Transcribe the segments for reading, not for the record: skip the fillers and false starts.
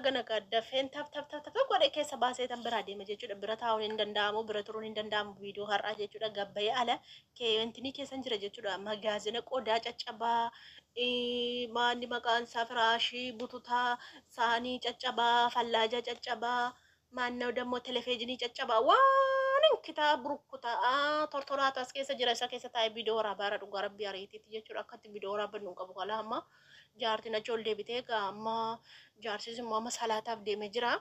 Gana dafeen tap tap tap tap godhe keessa baasee tan biraa deema jechuudha. Bira taa'uun hin danda'amu, bira turuun hin danda'amu viidiyoo har'aa jechuudha. Gabbayee ala keewwantinii keessan jira jechuudha. Magaazina qodaa caccabaa, maanni maqaan isaa firaashii, bututaa, saanii caccabaa, fallaajaa caccabaa, maannoo dammoo telefeejinii caccabaa waan kitaa burkutaa tortoraatu as keessa jira. Isa keessa taa'ee viidiyoo waraabaara dhugaa rabbii ariitiitti jechuudha. Akkatti viidiyoo waraabbannu hin qabu kalaa amma. Jaartiin achi ol deebitee egaa amma jaarsis immoo amma salaataaf deemee jira.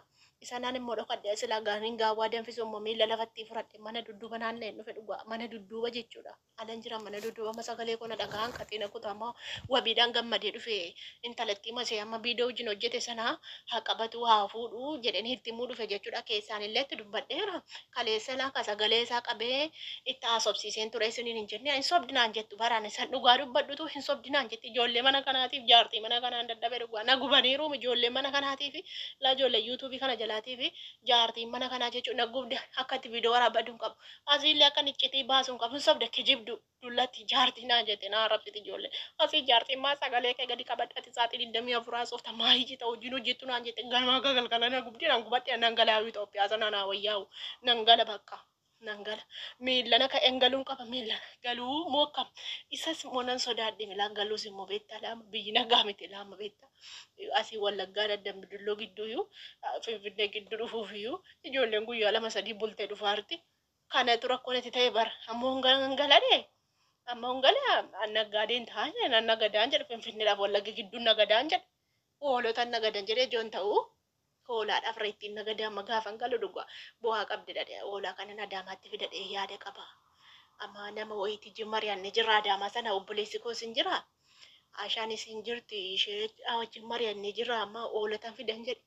Isa naan immoo dhokadhe silaa gaaniin gaawwaa danfisu immoo miila lafatti fudhadhe mana dudduuba naanna'een dhufe dhugaa mana dudduuba jechuudha. Alan jira mana dudduuba amma sagalee koo na dhaga'an qaxiina kutamaa wabiidhaan gammadee dhufe intalattii masee amma viidiyoo wajjin hojjete sana haa qabatu haa fuudhu jedheen itti himuu dhufe jechuudha. Keessaan illee itti dubbadheera. Kaleessa laaka sagalee isaa qabee itti haasofsiiseen ture isiniin hin jenne hin sobdi naan jettu baraan isan dhugaa dubbadhutu hin sobdi naan jetti ijoollee mana kanaatiif jaartii mana kanaan dadhabe dhugaa na gubaniiru ijoollee mana kanaatiif laa ijoollee yuutuubii kana jalaatiif jaartiin mana kanaa jechuun na gubde akka itti viidiyoo waraabbadhu hin qabu asiillee akka iccitii baasuu hin qabu hin sobda kijibdu dullatti jaartii naan jette na arrabsiti ijoollee asii jaartiin maa sagalee kee gadi qabadhu ati sa'aatii 24 haasofta maa hiyyita hojiin hojjettu naan jette ganama galgala na gubdee nan gubadhe nan galaayu Itoophiyaa sana naa wayyaa'u nan gala bakka nan gala miillana ka'een galuun qaba miilla galuu moo akkam isas immoo nan sodaadhe milaan galuus immoo beektaa laama biyyi nagaa miti laama beektaa asii wallaggaa daddambidulloo gidduuyyuu finfinnee gidduu dhufuufiyyuu ijoolleen guyyaa lama sadii bultee dhufaarti kanatu rakkoon itti ta'e bara ammoo hin galadhe amma hin gala naggaadeen taa'an nan nagadaan jedhe finfinneedhaaf wallagga gidduu nagadaan jedhe hoolota nagadan jedhee ijoon ta'uu hoolaadhaaf reettiin nagadaa amma gaafan galu dhugaa bu'aa qabdi dhadhe hoolaa kanan adaamaatti fidadhee yaada qaba. Amma nama wayiitii jimma mari'anne jirra adaamaa sana obboleessi koos hin jira. Ashaanis hin jirti ishee wajjin mari'annee jirra amma hoolatan fidan jedhe.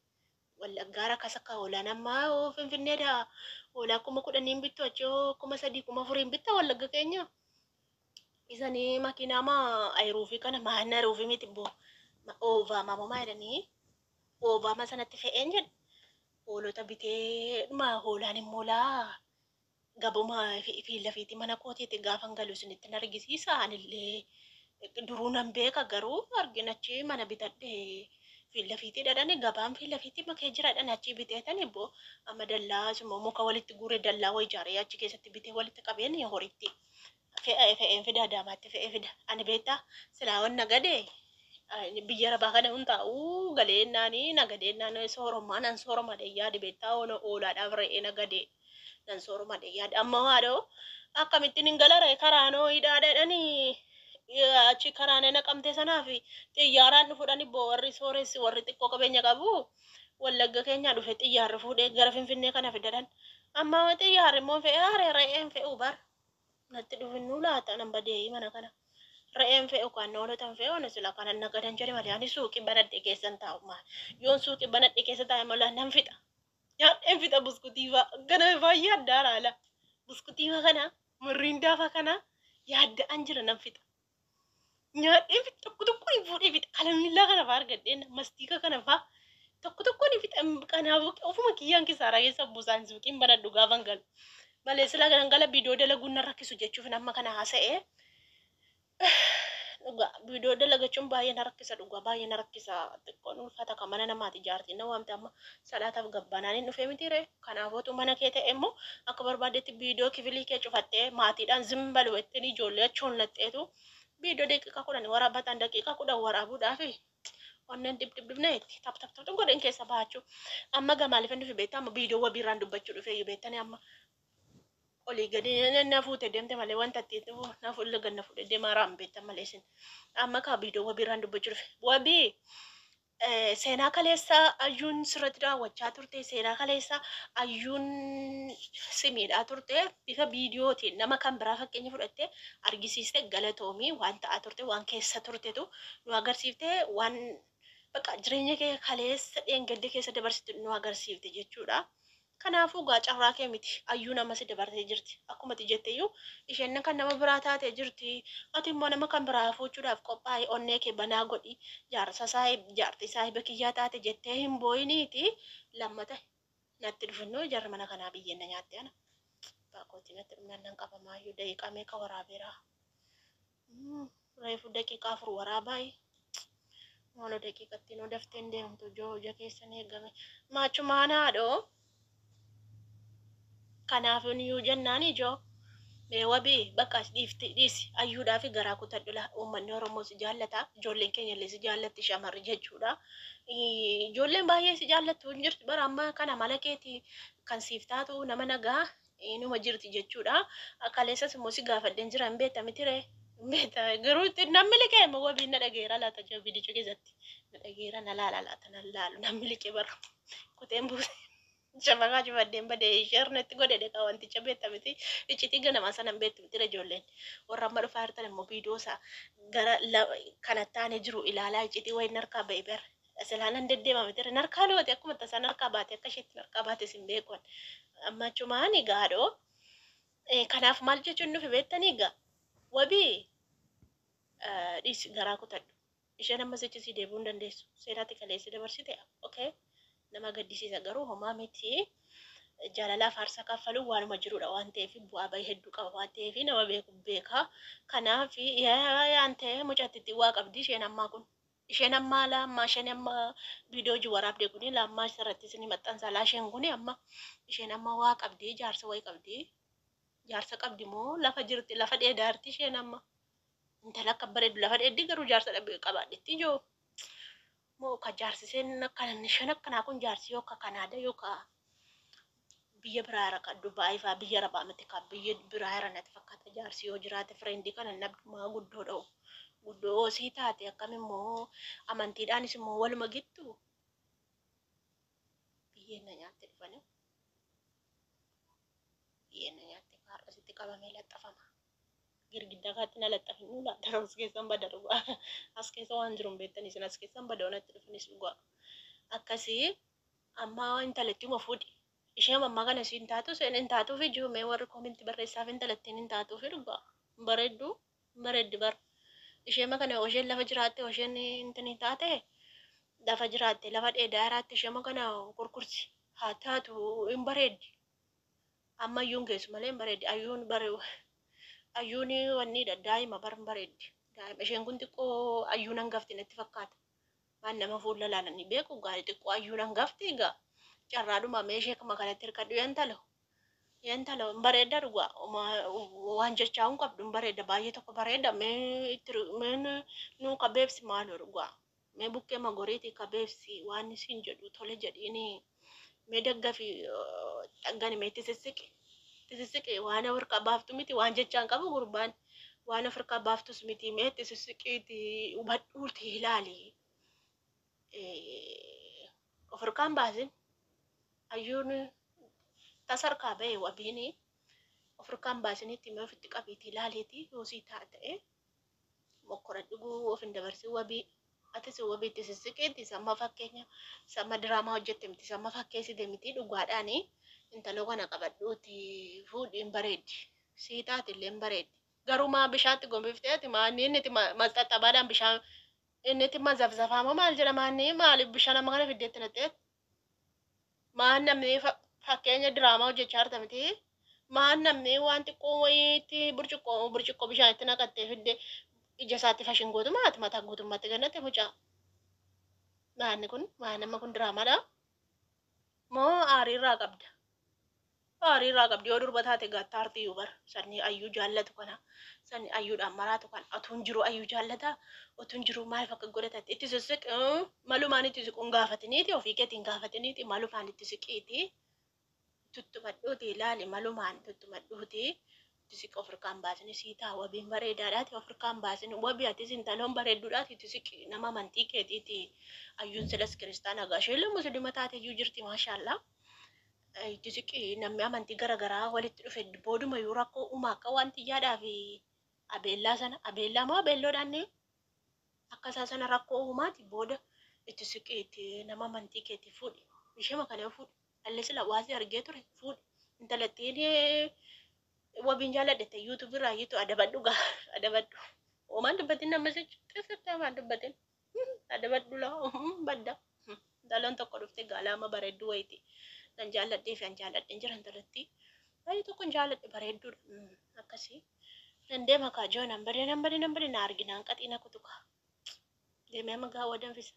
Wallaggaa rakkas akka hoolaan amma finfinneedha. Hoolaa 10,000 bittu achi 3,000 4,000 bitta wallagga keenya. Isanii makiinaa maa ayiruufii kana maanna ayiruufii miti boo oovaamaa moo maa jedhanii oovaama sanatti fe'een jedhe. Hoolota bitee dhuma hoolaan immoo laa gabuma fi lafiitti mana kootiitti gaafan galu isinitti argisiisa anillee duruu nan beeka garuu argin achi mana bitadhe fi lafiitti dhadhani gabaan fi lafiitti makee jira dhani achi biteetani boo amma dallaa immoo muka walitti guure dallaa wayi ijaaree achi keessatti bitee walitti qabeen horitti fe'een fida adaamaatti fe'ee fida ani beektaa silaa wanna gadee biyya rabaa kana hun taa'uu galeennaanii nagadeennaanii sooromaa nan sooroma yaade beektaa oolaadhaaf re'ee nagadee nan sooroma yaade amma waadhoo akkamittiin hin galaree karaanoo hidhaadha jedhanii achi karaan naqamte sanaaf xiyyaaraan dhufuudhaan boo warri sooressi warri xiqqoo qabeenya qabu wallagga keenya dhufe xiyyaarri fuudhee gara finfinnee kana fidadhan amma xiyyaarri immoo fe'ee haree re'een fe'u bar natti dhufinnuu laata nan badee mana kana. Re'een fe'u kan hoolotan fe'u ani sila kanan nagadan jedhe malee ani suuqii banadhe keessan taa'u maal yoon suuqii banadhe keessa taa'e malee nan fixa nyaadheen fixa buskutii fa'a gana baay'ee addaa laala buskutii fa'a kana mirriindaa fa'a kana yaadda'an jira nan fixa nyaadheen fixa tokko tokko hin fuudhee fixa kalamillaa kana fa'a argadheen mastiika kana fa'a tokko tokko ni fixa kanaafuu ofuma kiyyaan kisaaraa keessa buusaan suuqiin banadhu gaafan galu malee sila galan gala viidiyoo dalaguun na rakkisu jechuuf amma kana haasa'ee. Dhugaa viidiyoo dalagachuun baay'ee na rakkisa dhugaa baay'ee na rakkisa xiqqoon ulfaata kan mana namaati jaartiin na waamte amma salaataaf gabbaanaan hin dhufee miti ree kanaafootu mana kee ta'e immoo akka barbaadetti viidiyoo kifilii kee cufattee maatiidhaan zimbalu jettee ijoollee achi hollatteetu viidiyoo daqiiqaa 10 waraabatan daqiiqaa 10 waraabuudhaaf onneen dib dib dib itti tap tap tap godhan keessa baachuu amma gamaaliif hin dhufe beektaa amma viidiyoo wabiirraan dubbachuu dhufe iyyuu beektanii amma olii gadi na fuute deemte malee wanta itti na fuula gad na fuudhe deemaa raam beektan malee isin amma kaa viidiyoo wabiirraan dubbachuu dhufe wabii seenaa kaleessa ayyuun sirratti daawwachaa turte seenaa kaleessa ayyuun simiidhaa turte bifa viidiyootiin nama kan biraa fakkeenya fudhatte argisiiste galatoomii waan ta'aa turte waan keessa turtetu nu agarsiifte waan bakka jireenya kee kaleessa dheengadde keessa dabarsitu nu agarsiifte jechuudha. Kanaafuu gaa carraa kee miti ayyuun amma si dabartee jirti akkuma ati jetteyyuu isheen kan nama biraa taatee jirti ati immoo nama kan biraa fuuchuudhaaf qophaa'e onnee kee banaa godhi jaarsa saahib jaartii saahiba kiyyaa taate jettee hin boo'iniiti lammata natti dhufinnoo jarri mana kanaa biyyeen na nyaatte ana baakootii natti dhumnaan nan qabamaayyuu daqiiqaa meeqa waraabeera reefu daqiiqaa 4 waraabaayi. Maaloo daqiiqatti nuu daftee hin deemtu ijoo ija keessan eegame. Maachumaan haadhoo. Kanaaf iyyuu jennaan ijoo. Mee wabii bakka as dhiifti dhiisi ayyuudhaa fi garaa kutadhu laa uummanni Oromoo si jaallata ijoolleen keenya illee si jaallatti shamarri jechuudha. Ijoolleen baay'ee si jaallattu hin jirti bara amma kana mala keeti kan siif taatu nama nagaa inuma jirti jechuudha. Kaleessas immoo si gaafadheen jira hin beekta miti ree? Hin beekta garuu namni liqee immoo wabiin na dhageera laata jira viidicha keessatti na dhageera na laala laata na laalu namni liqee bara kuteen buuse. Shabakaa cufadheen bade sheer natti godhe dheqa wanticha beekta miti iccitii ganamaa sana hin beektu miti ijoolleen warra amma dhufaa jirtan immoo viidiyoo isaa gara kanatti aanee jiru ilaalaa iccitii wayiin harkaa ba'e bara silaa nan deddeema miti narkaa loote akkuma tasaa narkaa baate akka isheetti narkaa baate sin beekuan amma achumaan gaadhoo kanaaf maal jechuun nufi beektanii egaa wabii dhiisi garaa kutadhu isheen amma sichi si deebi'uu hin dandeessu seenaatti kaleessi dabarsite okay nama gaddisiisa garuu homaa miti jaalalaaf aarsaa kaffaluun waanuma jirudha waan ta'eef bu'aa bahii hedduu qaba waan ta'eef nama beeku beeka kanaaf yaan ta'e mucattitti waa qabdi isheen ammaa kun isheen ammaa laammaa isheen amma viidiyoo hojii waraabde kuni laammaa isarratti isin maxxansa laa isheen kuni amma isheen amma waa qabdi jaarsa wayii qabdi jaarsa qabdi moo lafa jirti lafa dheedaarti isheen amma intala akka bareedu lafa dheeddi garuu jaarsa qabaadhetti ijoo moo ka jaarsiseen akkana isheen akkanaa kun jaarsi yoo ka Kanaada yoo ka biyya biraa irra ka Dubaay faa biyya Arabaa miti ka biyya biraa irra natti fakkaata jaarsi yoo jiraate fireendii kana nabdumaa guddoo dha'u guddoo sii taate akkam immoo amantiidhaanis immoo waluma gittu biyyeen na nyaatte dhufanii biyyeen na nyaatte har'a sitti qabamee laxxafama. Girgiddaa kaatti na laxxafin laata as keessan bada dhugaa as keessa waan jiru hin beektanii isin as keessan bada wanatti dhufanis dhugaa akkasii amma intalattii uma fuudhi ishee ammaa kana siin taatu seen hin taatuuf jiru mee warri koominti barreessaaf intalattiin hin taatuuf dhugaa bareeddu bareeddi bar ishee kana isheen lafa jiraatte isheen intini taate lafa jiraatte lafa dheedaa jiraatte ishee kana kurkursi haa taatu hin bareeddi amma iyyuu hin geessu malee hin bareeddi ayyuun bare ayyuun wanniidha daa'ima bar hin bareeddi daa'ima isheen kun xiqqoo ayyuun hangafti natti fakkaata waan nama fuula laalanii beeku gaarii xiqqoo ayyuun hangafti egaa carraadhuma mee ishee kama kanatti hirkadhu yantalo yantalo hin bareedda dhugaa waan jechaa hin qabdu hin bareedda baay'ee tokko bareedda mee itti mee nuu kabeebsi maaloo dhugaa mee bukkee magoriitii kabeebsi waan isin jedhu tole jedhiini mee daggafi xaggani mee itti sissiqi itti sissiqi waan ofirkaa baaftu miti waan jechaa hin qabu gurbaan waan ofirkaa baaftus miti mee itti sissiqiiti hubadhuuti ilaali ofirkaan baasin ayyuun tasarkaa ba'e wabiini ofirkaan baasinitti mee ofitti qabiiti ilaaliiti yoo sii ta'a ta'e mokkora dhuguu of hin dabarsin wabii atis wabii itti sissiqiiti samma fakkeenya samma diraamaa hojjette miti samma fakkeessite miti dhugaadhaani intaloo kana qabadhuuti fuudhi hin bareeddi sii taati illee hin bareeddi garuu maa bishaatti gombiftee ati maa inni itti maxxaxabaadhaan bishaan inni itti mazafzafaa moo maal jedhama inni maaliif bishaan amma kana fiddeetti naqxee maan namni fakkeenya diraamaa hojjechaa jirta miti maan namni waan xiqqoo wayiitti burcuqqoo burcuqqoo bishaan itti naqattee fidde ija isaatti fashin gootu maati mataa guutummaatti gannatte mucaa maanni kun maan amma kun diraamaadha moo aariirraa qabda aariirraa qabdi yoo durba taate gattaarti iyyuu bar sanni ayyuu jaallatu kana sanni ayyuudhaan maraatu kana otuun jiru ayyuu jaallata otuun jiru maaliif akka godhatatti itti sissiq malumaan itti siquun gaafatiniiti ofii keetiin gaafatiniiti malumaan itti siqiiti tuttumadhuuti ilaali malumaan tuttumadhuuti itti siqi ofirkaan baasini sii taa wabiin bareedaadhaati ofirkaan baasini wabii atis intaloon bareedduudhaati itti siqi nama amantii keetiiti ayyuun silas kiristaana gaa isheen musliima taate iyyuu jirti maashaallaa itti siqi namni amantii garaagaraa walitti dhufe booduma yoo rakkoo uumaa akka waan xiyyaadhaa fi abeellaa sana abeellaa moo abeelloodhaan akka isaa sana rakkoo uumaati booda itti siqi itti nama amantii keetii fuudhi ishee kana fuudhi allee sila waasii argee ture fuudhi intalattiin wabiin jaalladhete yuutuubii irraa yitu adabadhu gaa adabadhu homaan dubbatin nama sichi xifirte homaan dubbatin adabadhu laa badda intaloon tokko dhufte gaalaama bareedduu wayiiti nan jaalladhee fi an jaalladheen jira intalattii baay'ee tokkon jaalladhe bareedduudha akkasii nan deema kaa joo nan badee nan badee nan badee na arginaan qaxiina kutuka. Deemee amma gaawwa danfisa.